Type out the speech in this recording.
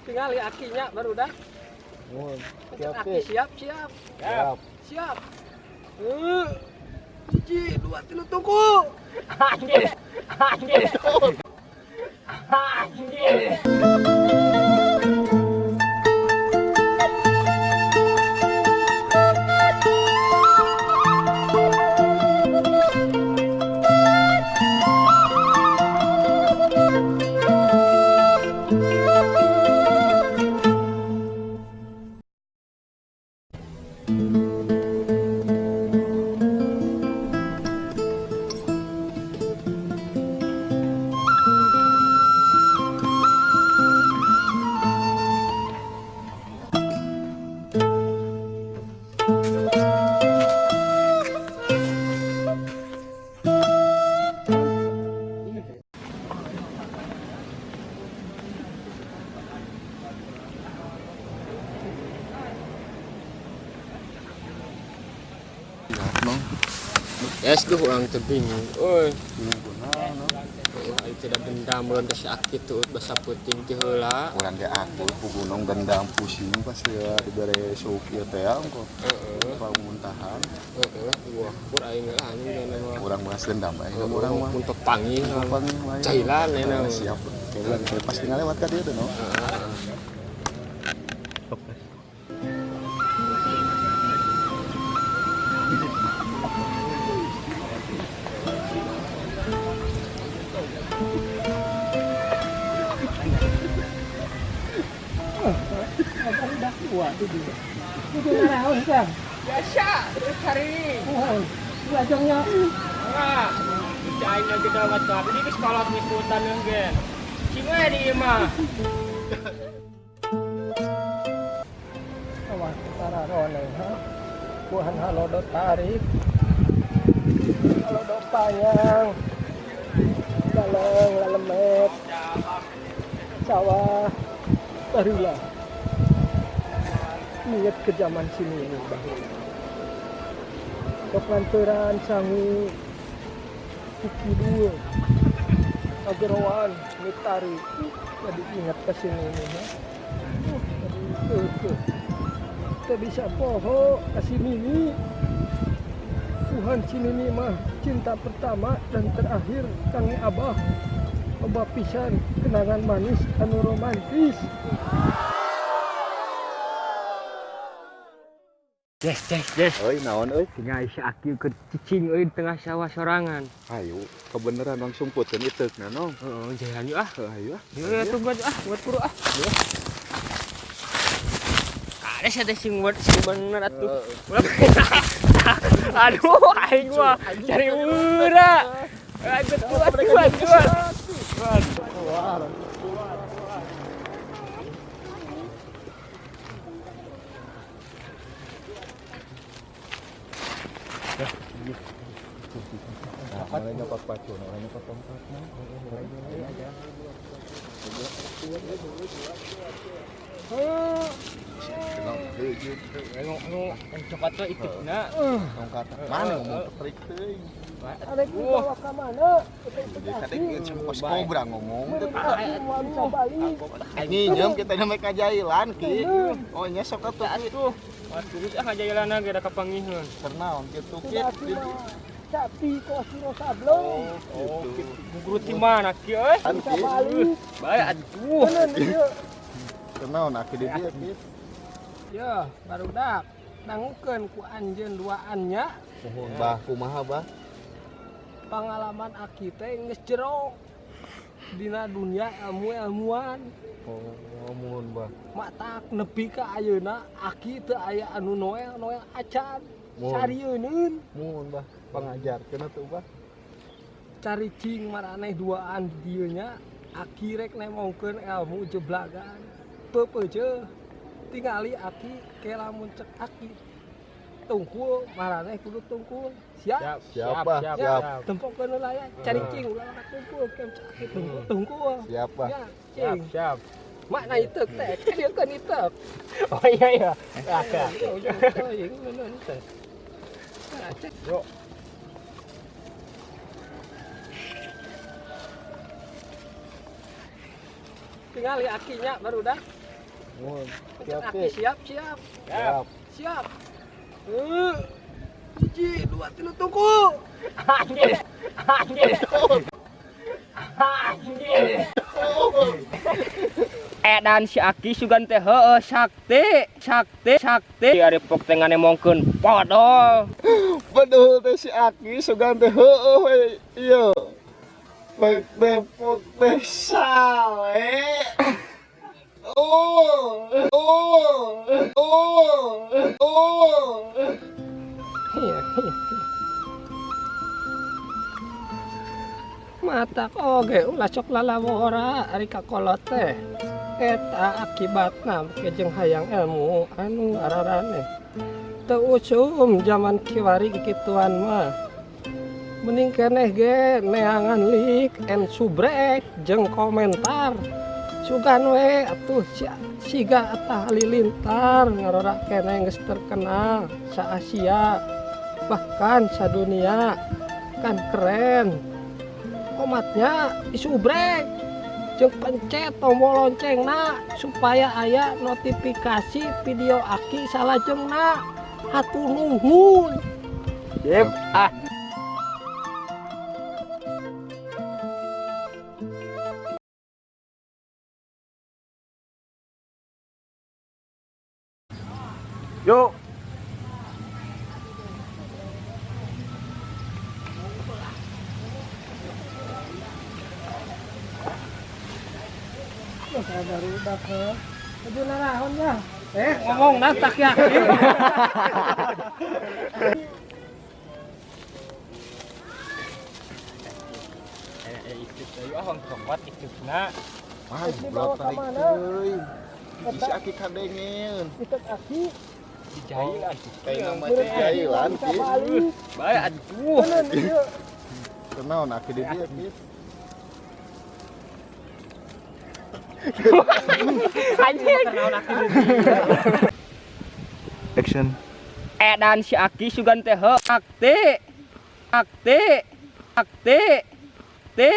Tingali akinya barudak. Mun, siap. Aki siap, siap. Siap. Siap. 1, 2, 3, tunggu. Anjir. Anjir. Anjir. Yes, duh orang tebing. Oi. Oh, aing tidak dendam mun teh si Aki tuh basa peuting ti heula. Urang ge aku ku gunung dendam pusing pas ya dibere suuk ieu teh engko. Heeh. Pamuntahan. Heeh, wah, pur aing lah anjing dana mah. Urang bahas dendam aing urang mah. Mun tepanggih. Tepanggih wae. Cailan enak. Siap. Cailan pas tinggal lewat ka dieu teh no. Heeh. Biasa, cari. Lajangnya. Enggak. Aing lagi dalam waktu ini ke sekolah ngikutan ge. Cing we di imah. Awas tararone ha. Buhan halodo tarik. Halodo payang. Laleng lalemet. Sawah barulah. Ingat ke zaman sini ini baheula. Kepanteran sangu Kidul Agrawan Mitari jadi ingat ke sini ini ya. Kita bisa poho ke sini ini. Tuhan sini ini mah cinta pertama dan terakhir kang Abah. Abah pisan kenangan manis anu romantis. Des, des, des. Euy, naon euy? Tinggal si Aki ke cicing euy di tengah sawah sorangan. Ayo, kebenaran langsung puteun iteukna no. Heeh, jalan yuk ah. Heuh, ayo ah. Yuk ya tuh buat ah, buat puru ah. Ada sih ada sing buat sing bener atuh. Aduh, aing mah cari ura. Aduh, aduh, aduh, aduh. Mulai nyopat pacu, mulai nyopat tongkat. Coklat tuh itu na. Tongkat mana ngomong ketrik teuing. Arek dibawa ka mana? Jadi kadek sama kos kobra ngomong teh. Moal bisa balik. Nginjem kita namanya kajailan ki. Oh nya sok atuh ki. Atuh. Waduh, geus ah ngajailana ge da kapangiheun. Kernaon kitu ki. Sapi kos siro sablong. Oh, gitu. Gugurut di mana ki euy? Kan Bisa ki. balik. Bae aduh. Bener ieu. Kernaon aki di dieu ki. Ya, barudak dangukeun ku anjeun duaannya. Mohon bah kumaha bah? Pengalaman aki teh geus jero dina dunia ilmu-ilmuan. Oh, mohon bah. Matak nepi ka ayeuna aki teu aya anu noel-noel acan. Mohon. Sarieuneun Mohon bah pangajarkeun atuh bah. Cari cing maraneh duaan di dieu nya aki rek nemongkeun ilmu jeblagan. Peupeujeuh tingali aki ke lamun cek aki tungkul maraneh kudu tungkul. Siap? Siap, Bah. Siap. Tempokeun heula ya, cari cing ulah ka tungkul ke cek aki tungkul tungkul. Siap bah. Ya, Siap, cing. siap. Makna itek teh, kadieukeun itek. Oh iya iya. Oke. Teuing bener teh. Nah, cek. Yuk. Tingali akinya barudak. Mun. Cek aki siap siap. Siap. Siap. 1, 2, 3, tunggu. Anjir. Anjir. Anjir. Edan si Aki sugan teh heueuh sakti, sakti, sakti. Ari pok teh nganemongkeun podol. Bedul teh si Aki sugan teh heueuh we ieu. Pek teh pok teh sale. Oh, oh, oh, oh. Iya. Matak oge ulah sok lalawora ari kakolot teh. Eta akibatna make jeung hayang ilmu anu araraneh. Teu usum jaman kiwari kikituan mah. Mending keneh ge neangan like and subrek jeung komentar. Sugan we atuh siga Atta Halilintar ngarora keneh geus terkenal sa Asia bahkan sadunia kan keren. Komatnya disubrek jeung pencet tombol loncengna supaya aya notifikasi video Aki salajengna. Hatur nuhun. Sip. Ah. Yuk. Baru udah ke Aduh naraon ya. Ngomong nah tak yakin. Istri deui ah cokot istrina. Wah, Dibawa goblok ka tarik mana? teuing. Si Aki kadengeun. Itu Aki. Dijail atuh. Kayak nama teh jailan Bisa ki. balik. Bae atuh. Bener ieu. Kenaon Aki di dieu ki? Anjing. Action. Edan si Aki sugan teh heueuh sakti. Sakti. Sakti. Ti.